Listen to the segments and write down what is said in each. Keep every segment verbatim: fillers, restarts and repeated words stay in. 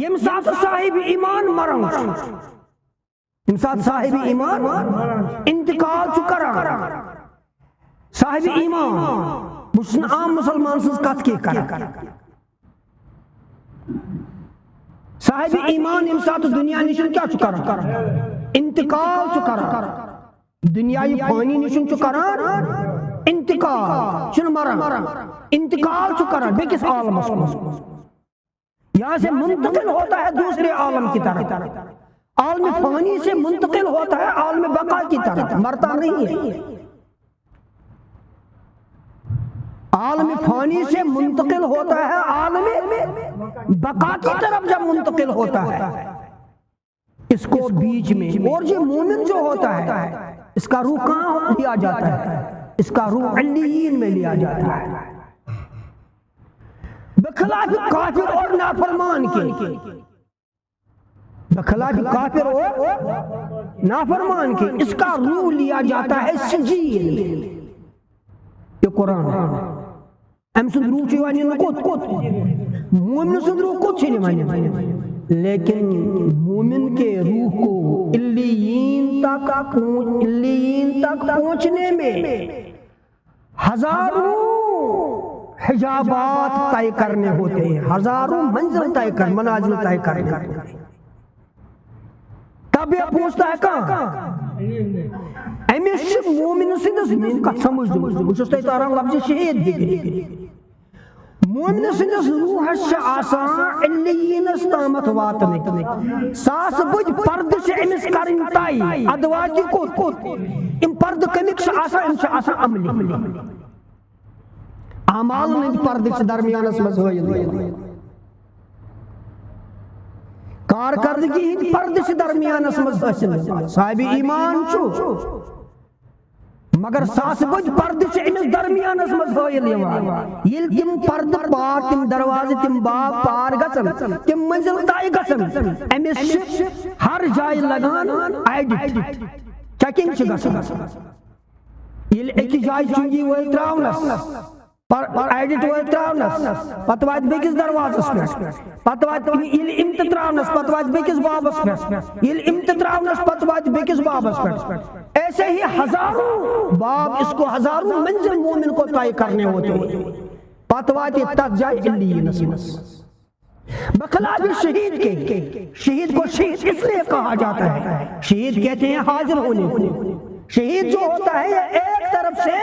ییٚمہِ ساتہٕ صاحب ایمان مران چھُ، ییٚمہِ ساتہٕ صاحب ایمان انتقال چھُ کران، صاحب ایمان، بہٕ چھُس نہٕ عام مسلمان سٕنٛز کتھ کینٛہہ کران۔ صاحب ایمان ییٚمہِ ساتہٕ دُنیا نِشن کیٛاہ چھُ کران؟ انتقال چھُ کران۔ دُنیاہہِ فانی نِشن چھُ کران انتقال، چھُنہٕ مران، انتقال چھُ کران بیٚکِس عالمس منٛز۔ یہاں سے منتقل ہوتا ہے دوسرے عالم کی طرف، عالم فانی سے منتقل ہوتا ہے عالم بقا کی طرف، مرتا نہیں ہے۔ عالم فانی سے منتقل ہوتا ہے عالم بقا کی طرف جب منتقل ہوتا ہے، اس کو بیچ میں، اور یہ مومن جو ہوتا ہے، اس کا روح کہاں لیا جاتا ہے؟ اس کا روح علیین میں لیا جاتا ہے، بخلاف کافر اور نافرمان کے، بخلاف کافر اور نافرمان کے، اس کا روح لیا جاتا ہے سجین۔ یہ قرآن ہے۔ أمۍ سُنٛد روح چھُ یِوان نِنہٕ کوٚت؟ کوٚت؟ مومنہٕ سُنٛد روح کوٚت چھُ یِوان نِنہٕ؟ لیکن مومن کے روح کو علیین تک پہنچ-، علیین تک پہنچنے میں ہزاروں حجابات طے کرنے ہوتے ہیں، ہزاروں منزل طے کر، منازل طے کرنے ہوتے ہیں۔ تب یہ پہنچتا ہے کہاں؟ أمِس چھِ مومن سٕنٛدِس، میٛٲنۍ کتھ سمجھ دِیِو، بہٕ چھُس تۄہہِ تاران لفظ شہید ہیٚکہِ۔ مومن سٕنٛدِس روحس چھِ آسان علیینس تامتھ واتنٕکۍ ساسہٕ بٔدۍ پردٕ چھِ أمِس کرٕنۍ طے، ادٕ واتہِ کوٚت؟ کوٚت؟ یِم پردٕ کٔمِکۍ چھِ آسان؟ یِم چھِ آسان عملی۔ اعمالن ہٕنٛدۍ پردٕ چھِ درمیانس منٛز ہٲیِتھ۔ کارکردگی ہٕنٛدۍ پردٕ چھِ درمیانس منٛز حٲصِل۔ صاحب ایمان چھُ، مگر ساسہٕ بٔدۍ پردٕ چھِ أمِس درمیانس منٛز ہٲیِل یِوان۔ ییٚلہِ تِم پردٕ پار، تِم دروازٕ، تِم باب پار گژھن، تِم منزل طے گژھن، أمِس چھِ ہر جایہِ لگان ایڈٹ، چیکنگ چھِ گژھان۔ ییٚلہِ أکِس جایہِ چُنگی وٲلۍ ترٛاونَس، پر-، پر-، ایڈٹ وٲلۍ ترٛاونَس، پتہٕ واتہِ بیٚکِس دروازَس پٮ۪ٹھ، پتہٕ واتہِ، ییٚلہِ یِم تہِ ترٛاونَس، پتہٕ واتہِ بیٚکِس بابَس پٮ۪ٹھ، ییٚلہِ یِم تہِ ترٛاونَس، پتہٕ واتہِ بیٚکِس بابَس پٮ۪ٹھ۔ ایسے ہی ہزاروں باب، اس کو ہزاروں منزل مومن کو طے کرنے ہوتے ہیں۔ پتہٕ واتہِ تَتھ جایہِ علیینَس منٛز۔ بخلاف شہید کے، شہید کو شہید اس لیے کہا جاتا ہے، شہید کہتے ہیں حاضر ہونے کو۔ شہید جو ہوتا ہے، یہ ایک طرف سے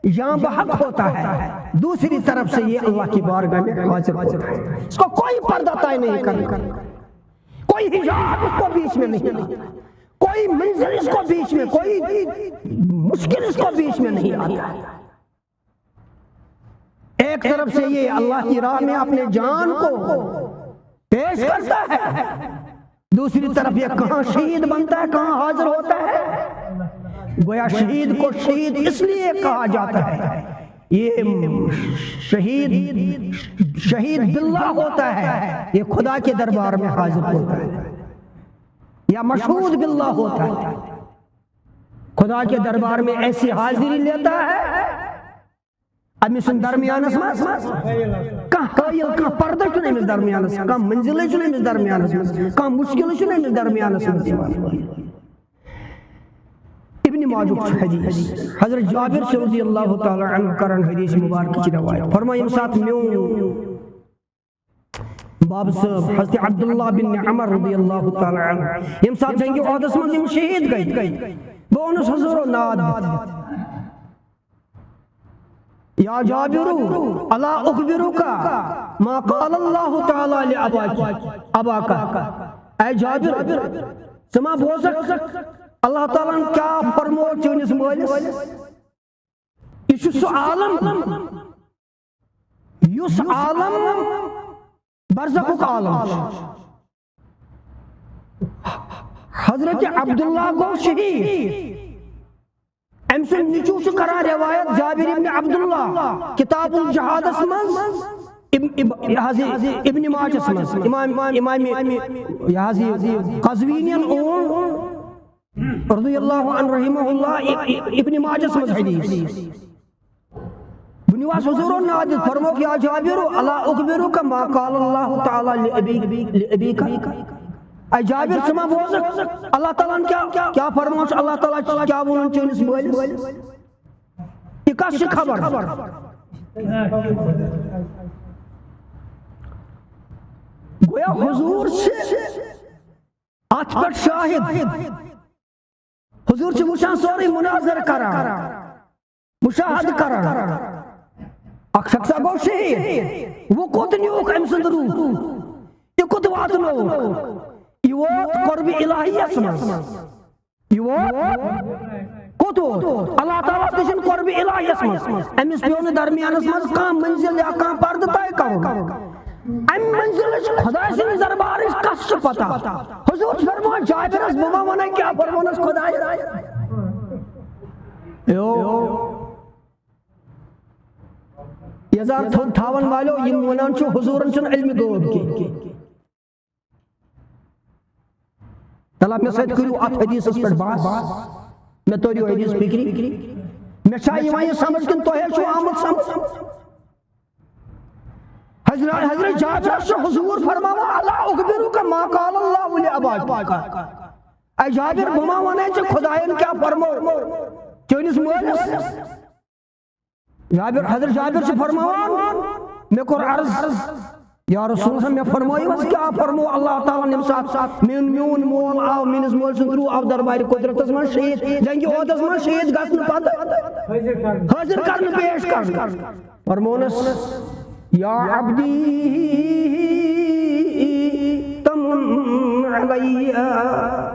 یہاں بحق ہوتا ہے، دوسری طرف سے یہ اللہ کی بارگاہ میں حاضر ہوتا ہے۔ اس کو کوئی پردہ طے نہیں کرنا، کوئی حجاب اس کو بیچ میں نہیں، کوئی منزل اس کو بیچ میں، کوئی مشکل اس کو بیچ میں نہیں آتا۔ ایک طرف سے یہ اللہ کی راہ میں اپنے جان کو پیش کرتا ہے، دوسری طرف یہ کہاں شہید بنتا ہے، کہاں حاضر ہوتا ہے۔ گویا شہید کو شہید اس لیے کہا جاتا ہے، یہ شہید، شہید باللہ ہوتا ہے، یہ خدا کے دربار میں حاضر ہوتا ہے یا مشہود باللہ ہوتا ہے، خدا کے دربار میں ایسی حاضری لیتا ہے۔ أمِس چھُنہٕ درمیانس منٛز کانٛہہ حٲیِل، کانٛہہ پردٕ چھُنہٕ أمِس درمیانس، کانٛہہ منزلٕے چھُنہٕ أمِس درمیانس منٛز، کانٛہہ مُشکِلٕے چھُنہٕ أمِس درمیانس منٛز یِوان۔ ابن ماجہ چھُ حدیث، حضرت جابر چھُ رضی اللہ تعالیٰ عنہ کران حدیث مبارکٕچ روایت۔ فرماے، ییٚمہِ ساتہٕ میون باب صٲب حضرت عبداللہ بن عمر رضی اللہ تعالیٰ عنہ، ییٚمہِ ساتہٕ جنگِ احدس منٛز یِم شہید گٔے، بہٕ اوٚنُس حضورو ناد دِتھ۔ یا جابر، الا اخبرک ما قال اللہ تعالیٰ لاباک، اباک۔ اے جابر، ژٕ ما بوزکھ اللہ تعالیٰ ہن کیٛاہ فرموو چٲنِس مٲلِس؟ یہِ چھُ سُہ عالم، یُس عالم برزخُک عالم چھُ۔ حضرت عبداللہ گوٚو شہید۔ أمۍ سُنٛد نیٚچوٗ چھُ کران روایت، جابر ابن عبداللہ، کتاب الجہادس منٛز، اب-، اب-، یہِ حظ یہِ ابن ماجہس منٛز، امام، امام، یہِ حظ یہِ قزوینین اوٚن رضی اللہ عنہ رحمہ اللہ، ابن ماجہس منٛز حدیث۔ ونیو آس حضورن نادِ، فرمووُکھ، یا جابر، الا اخبرک ما قال اللہ تعالی لابی، لابیک؟ اے جابر، ژٕ ما بوزکھ اللہ تعالیٰ ہن کیا، کیا فرموو چھُ اللہ تعالیٰ، کیا ووٚنُن چٲنِس مٲلِس؟ یہِ کس چھِ خبر؟ گویا حضور چھِ اتھ پٮ۪ٹھ شاہد۔ حضور چھِ وٕچھان، سورُے مناظر کران، مشاہدٕ کران۔ اکھ شخصا گوٚو شہید، وۄنۍ کوٚت نیوٗکھ أمۍ سُنٛد روح؟ یہِ کوٚت واتنووُکھ؟ یہِ ووت قربِ الٰہیَس منٛز۔ یہِ ووت کوٚت ووت؟ اللہ تعالیٰ ہَس نِش قربِ الٰہیَس منٛز۔ أمِس پیوٚو نہٕ درمیانَس منٛز کانٛہہ منزل یا کانٛہہ پردٕ طے کرُن۔ امہِ منزلٕچ خۄداے سٕنٛدِس دربارٕچ کس چھِ پتہ؟ حضور چھِ فرماوان جابرس، بہٕ ما ونَے کیٛاہ فرمونس خۄدایَن؟ یو۔ یزار تھو-، تھاون والو، یِم ونان چھِ حضورن چھُنہٕ علمِ غٲب کینٛہہ۔ تلہ مےٚ سۭتۍ کٔرِو اتھ حدیثس پٮ۪ٹھ بحث۔ مےٚ توٚریو حدیث فکرِ۔ مےٚ چھا یِوان یہِ سمجھ کِنہٕ تۄہے چھُو آمُت سمجھ؟ حضرت، حضرت جابرس چھُ حضور فرماوان، الا اخبرک ما قال اللہ لابیک؟ اے جابر، بہٕ ما ونے ژےٚ خداین کیٛاہ فرمو چٲنِس مٲلِس؟ جابر، حضرت جابر چھُ فرماوان، مےٚ کوٚر عرض، یا رسول اللہ، مےٚ فرمٲیِو حظ کیٛاہ فرمو اللہ تعالیٰ ہن ییٚمہِ ساتہٕ میون، میون مول آو، میٲنِس مٲلۍ سُنٛد روح آو دربارِ قدرتس منٛز شہید، جنگِ احدس منٛز شہید گژھنہٕ پتہٕ حٲضِر کرنہٕ، پیش کرنہٕ۔ فرمونس، یا عبدی، تمم علی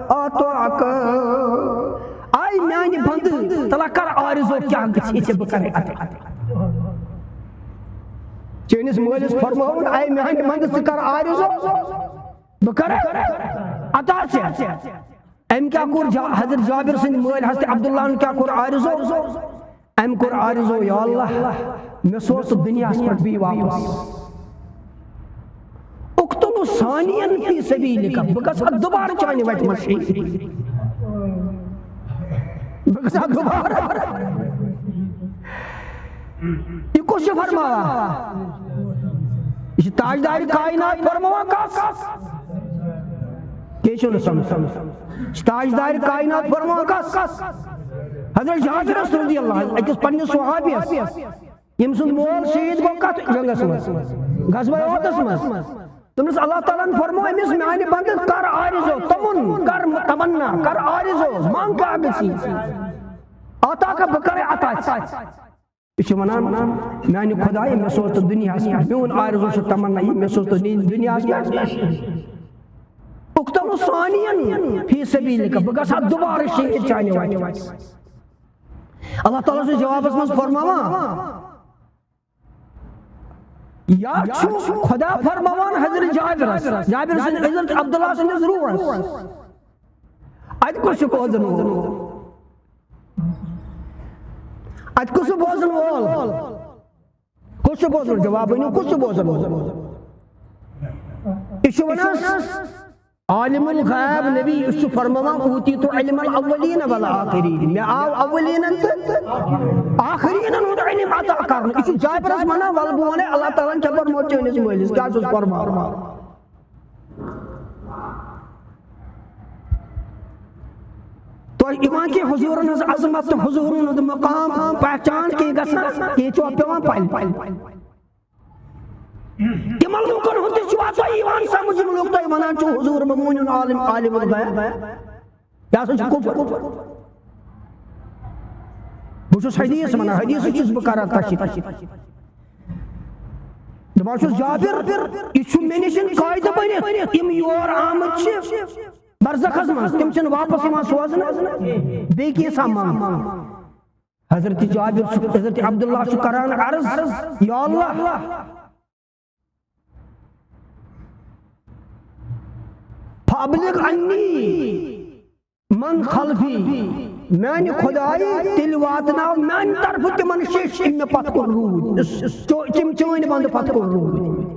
عطاک۔ آے میانہِ بندٕ، تلہ کر آرزو کیٛاہ گژھِ ژےٚ، بہٕ کرے عطا۔ چٲنِس مٲلِس فرمووُن، آے میانہِ بندٕ، ژٕ کر آرزو، بہٕ کرے عطا ژےٚ۔ أمۍ کیٛاہ کوٚر؟ جا-، حضرت جابر سٕنٛدۍ مٲلۍ حضرت عبداللہ ہن کیٛاہ کوٚر آرزو؟ أمۍ کوٚر آرزو، یا اللہ، مےٚ سوز ژٕ دُنیاہس پٮ۪ٹھ بیٚیہِ واپس۔ اقتل ثانیا فی سبیلک، بہٕ گژھٕ ہا دُبارٕ چانہِ وتہِ منٛز شہید۔ بہٕ گژھٕ ہا دُبارٕ۔ یہِ کُس چھُ فرماوان؟ یہِ چھُ تاجدارِ کائنات فرماوان کس؟ کیٛاہ چھُنہٕ سمجھ؟ یہِ چھُ تاجدارِ کائنات فرماوان کس؟ حضرت جابرس رضی اللہ عنہ، أکِس پننِس صحابیس، ییٚمہِ سُنٛد مول شہید گوٚو کتھ جنگس منٛز؟ غزوہ احدس منٛز۔ تٔمِس اللہ تعالیٰ ہن فرموو أمِس، میانہِ بندٕ، کر آرزو، تمن، کر تمنا، کر آرزو، منگ کیٛاہ گژھی۔ عطا کا، بہٕ کرے عطا۔ یہِ چھُ ونان، میانہِ خدایہِ، مےٚ سوز ژٕ دُنیاہس پٮ۪ٹھ، میون آرزو چھُ، تمنا یہِ، مےٚ سوز ژٕ دُنیاہس پٮ۪ٹھ۔ اقتل ثانیا فی سبیلک، بہٕ گژھٕ ہا دُبارٕ شہید چانہِ وتہِ۔ اللہ تعالیٰ چھُ جوابس منٛز فرماوان، یا چھُ خدا فرماوان حضرت جابرس، جابر سٕنٛدِ، حضرت عبداللہ سٕنٛدِس روحس، اتہِ کُس چھُ بوزن وول؟ اتہِ کُس چھُ بوزن وول؟ کُس چھُ بوزن؟ جواب ؤنِو، کُس چھُ بوزن وول؟ یہِ چھُ ونان، عالم الغیب نبی، یُس چھُ فرماوان، اوتیت علم الاولین والآخرین، مےٚ آو اولینن تہٕ آخرینن ہُنٛد علم عطا کرنہٕ۔ یہِ چھُ جابرس ونان، ولہٕ بہٕ ونے اللہ تعالیٰ ہن کیٛاہ فرموو چٲنِس مٲلِس، کیٛاہ چھُس فرماوان۔ تۄہہِ یِوان کہِ حضوٗرن ہٕنٛز عظمت تہٕ حضوٗرن ہُنٛد مقام پہچان کینٛہہ گژھان، کینٛہہ چھُ اَتھ پٮ۪وان پَلہِ۔ تِمن لوٗکن ہُنٛد تہِ چھُوا تۄہہِ یِوان سمجھ، یِم لوٗکھ تۄہہِ وَنان چھِو حضوٗر مموٗنیُن عالم، عالم الغیب؟ یہِ ہسا چھُ کُفر۔ بہٕ چھُس حدیث وَنان، حدیث چھُس بہٕ کران تشریح۔ دَپان چھُس، جابر، یہِ چھُ مےٚ نِش قٲعدٕ بٔنِتھ، یِم یور آمٕتۍ چھِ برزخس منٛز، تِم چھِنہٕ واپس یِوان سوزنہٕ، بیٚیہِ کینٛژھا منٛگ۔ حضرت جابر چھُ، حضرت عبداللہ چھُ کران عرض، یا اللہ، فابلغ عنی من خلفی، میانہِ خدایہِ، تیٚلہِ واتناو میانہِ طرفہٕ تِمن شیٚش، یِم مےٚ پتھ کُن روٗدۍ، چو-، تِم چٲنۍ بندٕ پتھ کُن روٗدۍ۔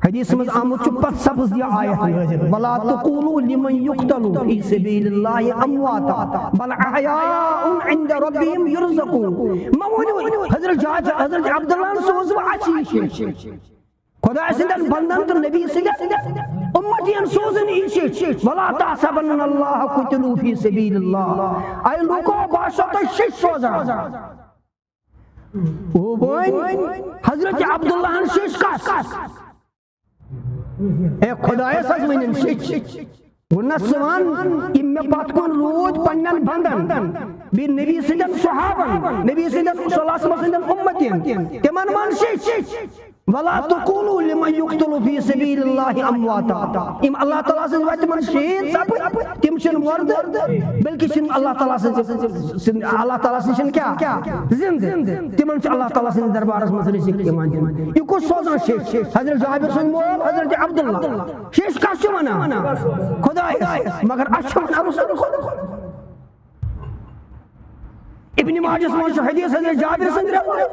حدیث منٛز آمُت چھُ، پتہٕ سپٕز یہِ آیت نٲزِل، "ولا تقولوا لمن يقتل في سبيل الله امواتا بل احياء عند ربهم يرزقون"۔ مہ ؤنِو حضرت جا-، حضرت عبداللہ ہن سوز وۄنۍ اَسہِ یہِ شیٚچھ۔ خۄداے سٕنٛدٮ۪ن بندن تہٕ نبی سٕنٛدٮ۪ن اُمتین سوزُن یہِ شیٚچھ۔ "ولا تحسبن الله قتلوا في سبيل الله"۔ اے لوٗکو، بہٕ آسو تۄہہِ شیٚچھ سوزان۔ او بٲنۍ، حضرت عبداللہ ہن شیٚچھ کس؟ اے خۄدایس حظ ؤنِن شیٚچھ۔ ووٚننس ژٕ وَن، یِم مےٚ پتھ کُن روٗدۍ پننٮ۪ن بندن، بیٚیہِ نبی سٕنٛدٮ۪ن صحابن، نبی سٕنٛدٮ۪ن صلی اللہ علیہ وسلم سٕنٛدٮ۪ن اُمتین، تِمن وَن شیٚچھ۔ "ولا تقولوا لمن يقتل في سبيل الله امواتا"۔ یِم اللہ تعالیٰ سٕنٛز وتہِ منٛز شہید سپٕدۍ، تِم چھِنہٕ مردٕ، بلکہِ چھِنہٕ اللہ تعالیٰ سٕنٛز، سٕنٛز، اللہ تعالیٰ سٕنٛز چھِنہٕ کیٛاہ؟ زِندٕ۔ تِمن چھِ اللہ تعالیٰ سٕنٛدِس دربارس منٛز رزق یِوان دِنہٕ۔ یہِ کُس سوزان شیٚچھ؟ حضرت جابر سٕنٛدۍ مول، حضرت عبداللہ۔ شیٚچھ کس چھِ ونان؟ خۄدایس۔ مگر اَسہِ چھِ ونان رسول خدا۔ ابن ماجہس منٛز چھُ حدیث حضرت جابر سٕنٛدِ روایت۔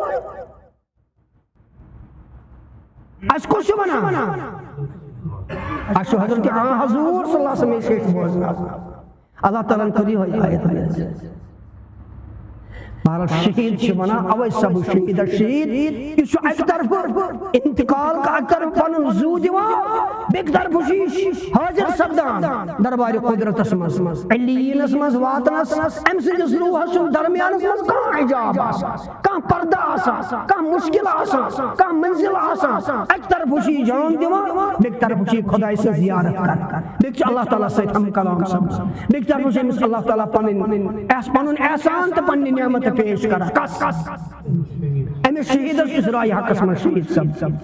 اَسہِ کُس چھُ وَنان؟ اَسہِ چھُ حضرت آ حضور صلی اللہ علیہ وسلم یہِ شیٚچھ بوزناوان۔ اللہ تعالیٰ ہن کٔر یِہوٚے آیت نازل۔ بہرحال، شہید چھِ وَنان، اَوَے سب شہید شہید۔ یہِ چھُ اَکہِ طرفہٕ انتقال، اَکہِ طرفہٕ پَنُن زُو دِوان، بیٚکہِ طرفہٕ چھُ یہِ حٲضِر سپدان دربارِ قدرتس منٛز، علیٖنس منٛز واتنس۔ أمۍ سٕنٛدِس روحس چھُنہٕ درمیانس منٛز کانٛہہ حجاب آسان۔ کانٛہہ پردٕ آسان، کانٛہہ مُشکِل آسان، کانٛہہ منزل آسان۔ اَکہِ طرفہٕ چھُ یہِ جان دِوان، بیٚکہِ طرفہٕ چھُ یہِ خۄداے سٕنٛز زیارت کران، بیٚیہِ چھُ اللہ تعالیٰ سۭتۍ ہم کلام سپدان، بیٚکہِ طرفہٕ چھُ أمِس اللہ تعالیٰ پنٕنۍ احس-، پنُن احسان تہٕ پننہِ نعمتہٕ پیش کران۔ کس؟ أمِس شہیٖدس، یُس راہِ حقس منٛز شہیٖد سپد۔